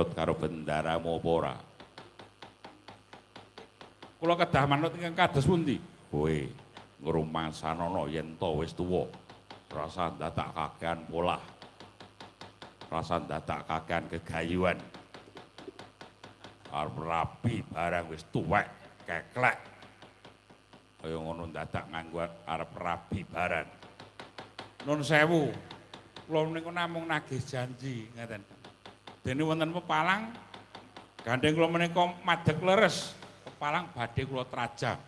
Manut karo bendaramu apa ora? Kula kedah manut ingkang kados pundi? Kowe ngrumangsanono yen to wis tuwa. Rasa dadak kakean polah. Rasa dadak kakean gegayuhan. Arep rabi barang wis tuwek, keklek. Kaya ngono dadak nganggo arep rabi barang. Nun sewu. Kula menika namung nagih janji ngaten. Dene wonten pepalang gandeng kula menika madeg leres, pepalang badhe kula trajang.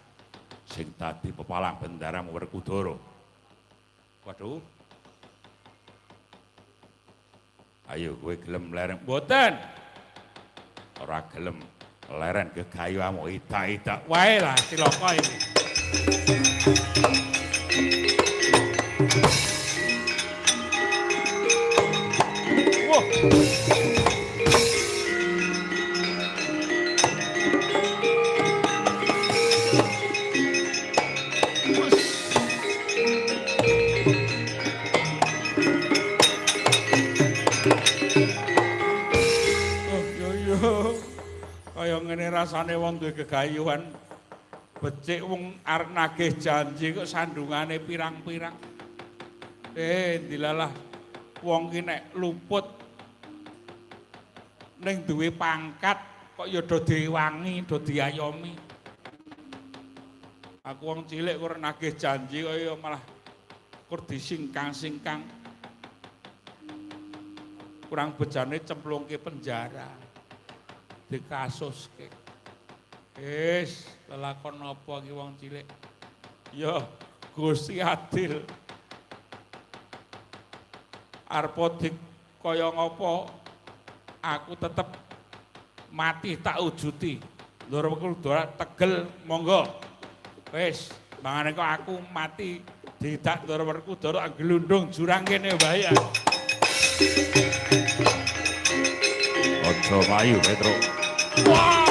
Sing dadi pepalang bendaramu Werkudara. Waduh, Ayo kowe gelem lereng mboten. Ora gelem leren gegayuhamu idak-idak. Wae lah cilaka iki. Wah. Oh, yo yo. Kaya ngene rasane wong duwe gegayuhan. Becik wong arep nagih janji kok sandungane pirang-pirang. Dilalah wong ki nek luput ning duwe pangkat kok ya do diwangi, do diayomi. Aku wong cilik kok nagih janji kok ya malah kur disingkang-singkang. Kurang bejane cemplungke penjara. Dikasuske. Wis, lelakon apa iki wong cilik? Ya Gusti adil. Arepa dik kaya ngapa aku tetep mati tak wujuti. Ndara Werkudara tegel monggo. Wis, mangane kok aku mati didak Ndara Werkudara glundung jurang kene wae. Aja payu Petruk. Wah!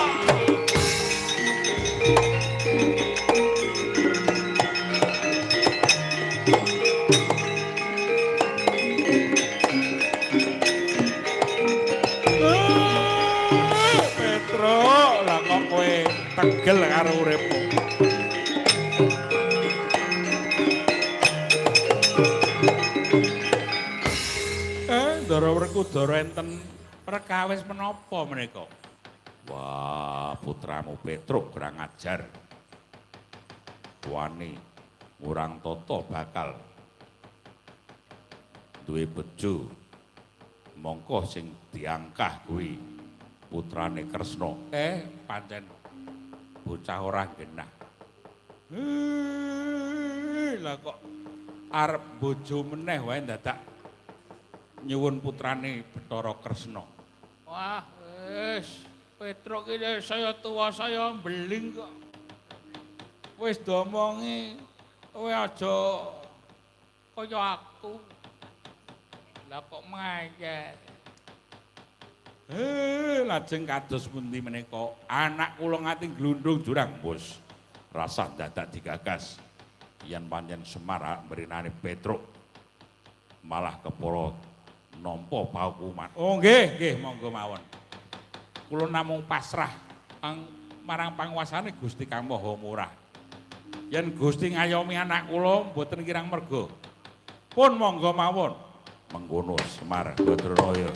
Petruk, lah kok kowe tegel karo uripmu. Ndara Werkudara enten perkawis menapa menika? Wah, putramu Petruk kurang ajar. Wani ngurang tata bakal duwe bojo. Mongko sing diangkah kuwi putrane Kresna. Pancen bocah ora genah. Lah kok arep bojo meneh wae dadak nyuwun putrane Bathara Kresna. Wah, wis Petruk iki saya tuwa saya mbeling kok. Wis domongi kowe aja kaya aku. Lah kok ngeyel. Lajeng kados pundi menika? Anak kula ngati glundung jurang, Bos. Rasah dadak digagas. Yen pancen Semar mrinane Petruk malah kepara nampa paukuman. Oh nggih, nggih monggo mawon. Kula namung pasrah marang panguwasane Gusti Kang Maha Murah. Yen Gusti ngayomi anak kula mboten kirang merga. Pun monggo mawon. Mengkono Semar Badraya.